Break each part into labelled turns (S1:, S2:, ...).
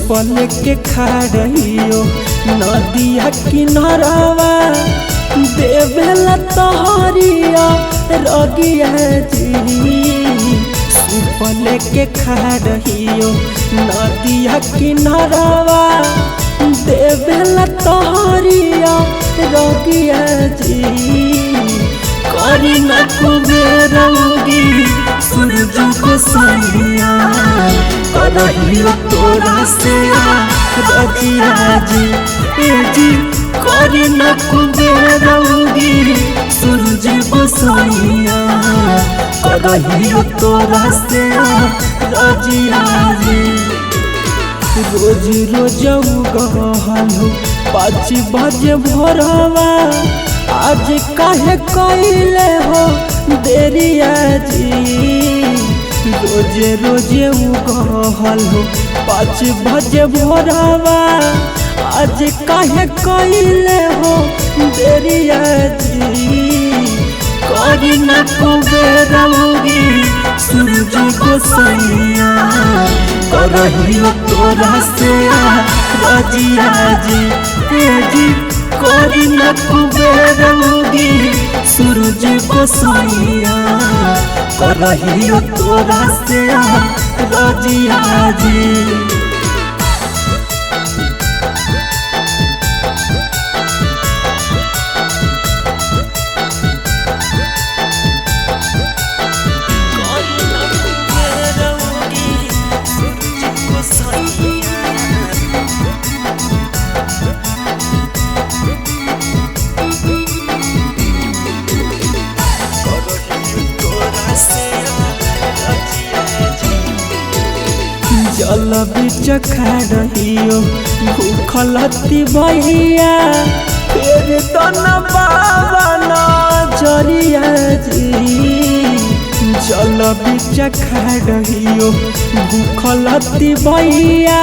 S1: सुपल के खा रहियो नदिया किनारावा देवेला तोहरिया रगिया जी। सुपल के खा रहियो नदिया किनारावा देवेला तोहरिया रगिया जी। करी न कुबेरौगी सूरज को सैया करहियो तोरा से रजिया जी। ए जी करी न कुबेरौगी सूरज को सैया करहियो तोरा से रजिया जी। रोज रोज उगहलो 5 बजे भोरवा आज काहे कइले हो देरिया जी। रोज रोज उगहलो 5 बजे भोरवा आज काहे कइले हो देरिया जी। करी न कुबेरौगी सूरज को सैया करहियो तोरा से रजिया जी। ए जी करी न कुबेरौगी सूरज को सैया करहियो तोरा से रजिया जी। जल बीच खा रहियो भूखल भैया फिर तन बाबा नजरिया जी। जल बीच खा रहियो भूखल भैया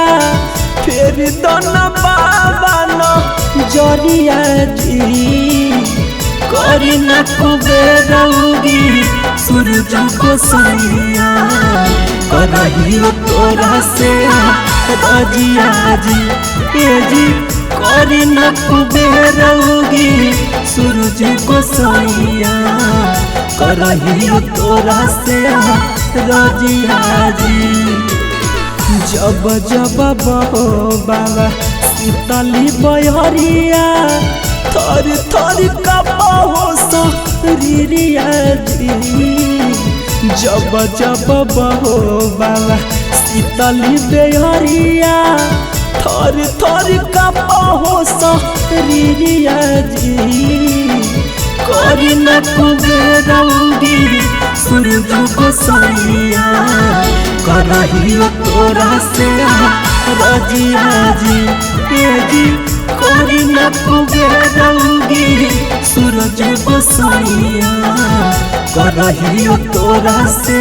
S1: फिर तन बाबा नजरिया जी। करी न कुबेरौगी सूरज को सैया करहियो तोरा से रजिया जी। ए जी करी न कुबेरौगी सूरज को सैया करहियो तोरा से रजिया जी। जब जब बहो बाबा शीतली बहरिया थर थर कपहो सरिया जी। जब जब बहो बाबा शीतली बेहरिया थर थर कपहो सरिया जी। करी न कुबेरौगी सूरज को सैया करहियो तोरा से रजिया जी। ए जी करी न कुबेरौगी सूरज को सैया करहियो तोरा से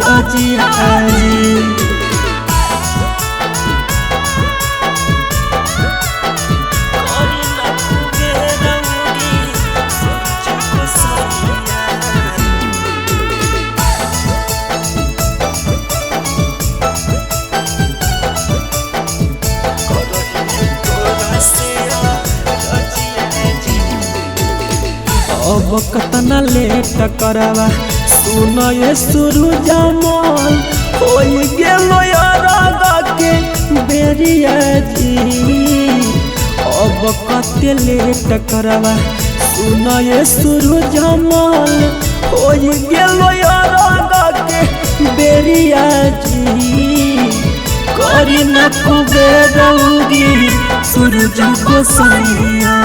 S1: रजिया जी। अब कतना लेट करवा सुन ये सूरज मोल होई गेलो अरग के बेरिया जी। अब कते लेट करवा सुन ये सूरज मोल होई गेलो अरग के बेरिया जी। करी न कुबेरौगी सूरज को सैया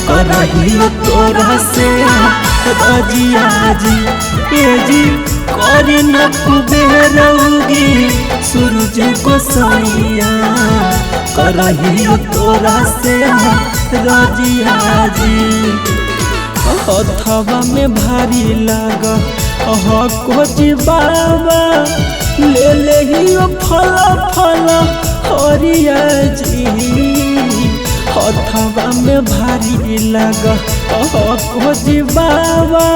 S1: करहियो तोरा से रजिया जी। ए जी करी न कुबेरौगी सूरज को सैया करहियो तोरा से रजिया जी। हथवा में भारी लाग कोची बाबा ले ले फल फल हरिया जी। हथवा में भारी लाग कोची बाबा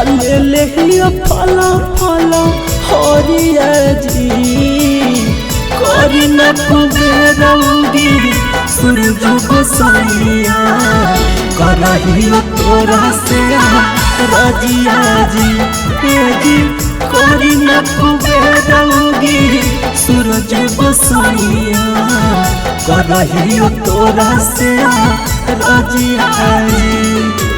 S1: ले ले फल फल हरिया जी। करी न कुबेर उगी सूरज गोसाइया, करहियो तोरा से रजिया जी। हे जी करी न कुबेर उगी सूरज गोसाइया, करहियो तोरा से रजिया जी।